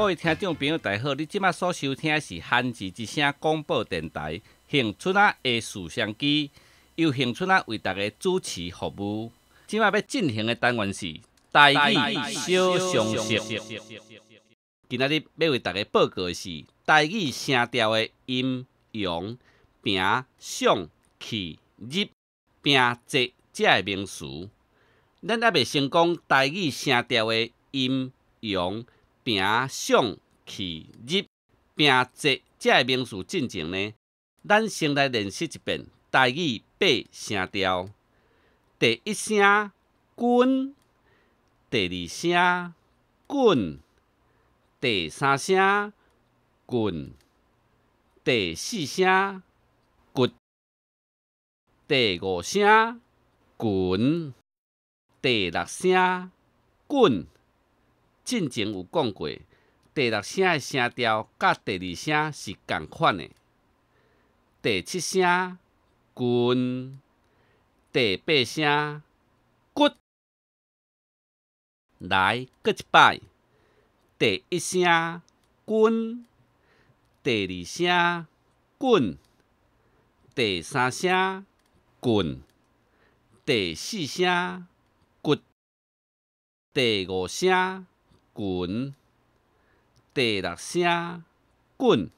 各位聽眾朋友，大家好！你這馬所收聽的是韓字之聲廣播電臺恆春仔的視相機，由恆春仔為大家主持服務。這馬欲進行的單元是台語小常識。今仔日欲為大家報告的是台語聲調的陰、陽、平、上、去、入、平、仄這个名詞。咱猶未先講台語聲調的陰、陽、平、上、去、入、平、仄這个名詞進前呢，咱先來練習一遍台語八聲調。第一聲君，第二聲滾，第三聲棍，第四聲骨，第五聲群，第六聲滾。進前有講過，第六聲的聲調佮第二聲是仝款的。第七聲群，第八聲骨。來，閣一擺。第一聲君，第二聲滾，第三聲棍，第四聲骨，第五聲群，第六聲滾，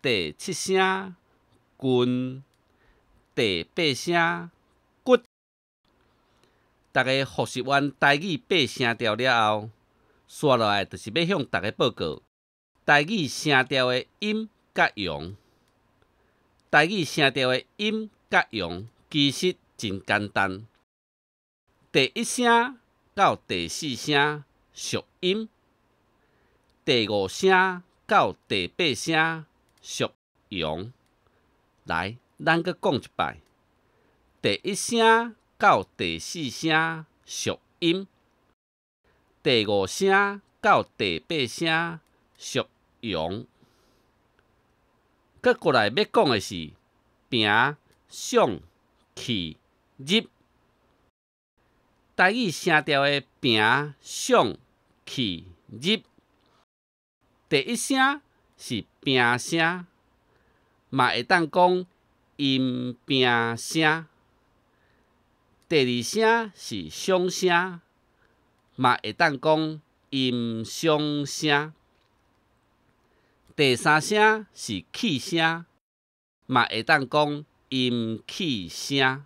第七聲群，第八聲骨。大家複習完台語八聲調了後，紲落來就是欲向大家報告台語聲調的陰佮陽。台語聲調的陰佮陽其實真簡單。第一聲到第四聲屬陰，第五聲到第八聲屬陽。來，咱閣講一擺。第一聲到第四聲屬陰，第五聲到第八聲屬陽。閣過來欲講的是平、上、去、入。台語聲調的平、上、去、入，第一聲是平聲，嘛會當講陰平聲。第二聲是上聲，嘛會當講陰上聲。第三聲是去聲，嘛會當講陰去聲。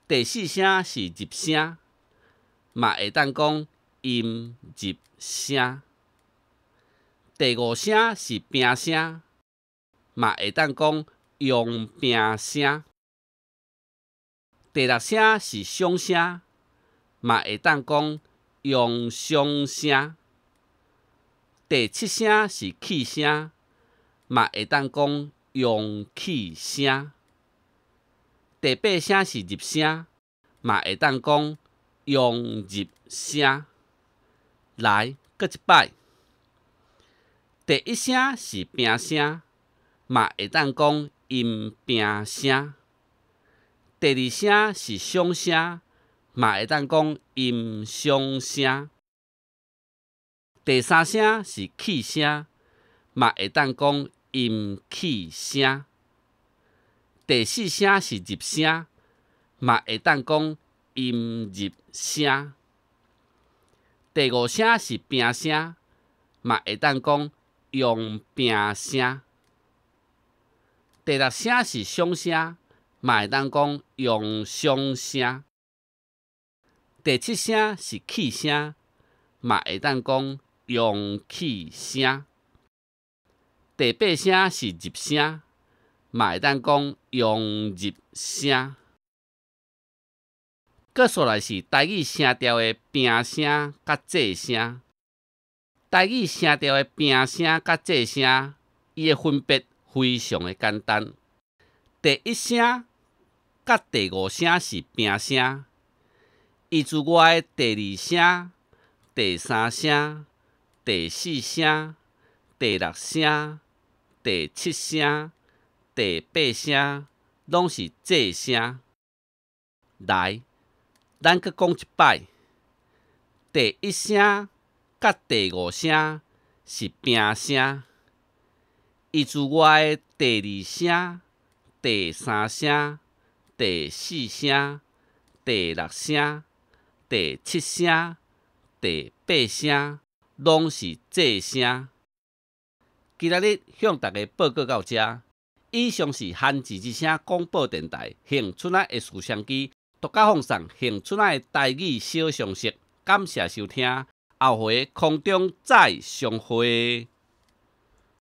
第四聲是入聲，嘛會當講陰入聲。第五聲是平聲，嘛會當講陽平聲。第六聲是上聲，嘛會當講陽上聲。第七聲是去聲，嘛會當講陽去聲。第八聲是入聲，嘛會當講陽入聲。來，閣一擺。第一聲是平聲，嘛會當講陰平聲。第二聲是上聲，嘛會當講陰上聲。第三聲是去聲，嘛會當講陰去聲。第四聲是入聲，嘛會當講陰入聲。第五聲是平聲，嘛會當講陽平聲。第六聲是上聲，嘛會當講陽上聲。第七聲是去聲，嘛會當講陽去聲。第八聲是入聲，嘛會當講陽入聲。閣紲來是台語聲調的平聲佮仄聲。台語聲調的平聲佮仄聲，伊的分別非常的簡單。第一聲佮第五聲是平聲，伊之外的第二聲、第三聲、第四聲、第六聲、第七聲、第八聲，攏是仄聲。來，咱閣講一擺。第一聲佮第五聲是平聲。伊之外的第二聲、第三聲、第四聲、第六聲、第七聲、第八聲，攏是仄聲。今仔日向大家報告到遮，以上是韓字之聲廣播電臺恆春仔的事商機獨家放送恆春仔的台語小常識，感謝收聽，後回空中再相會。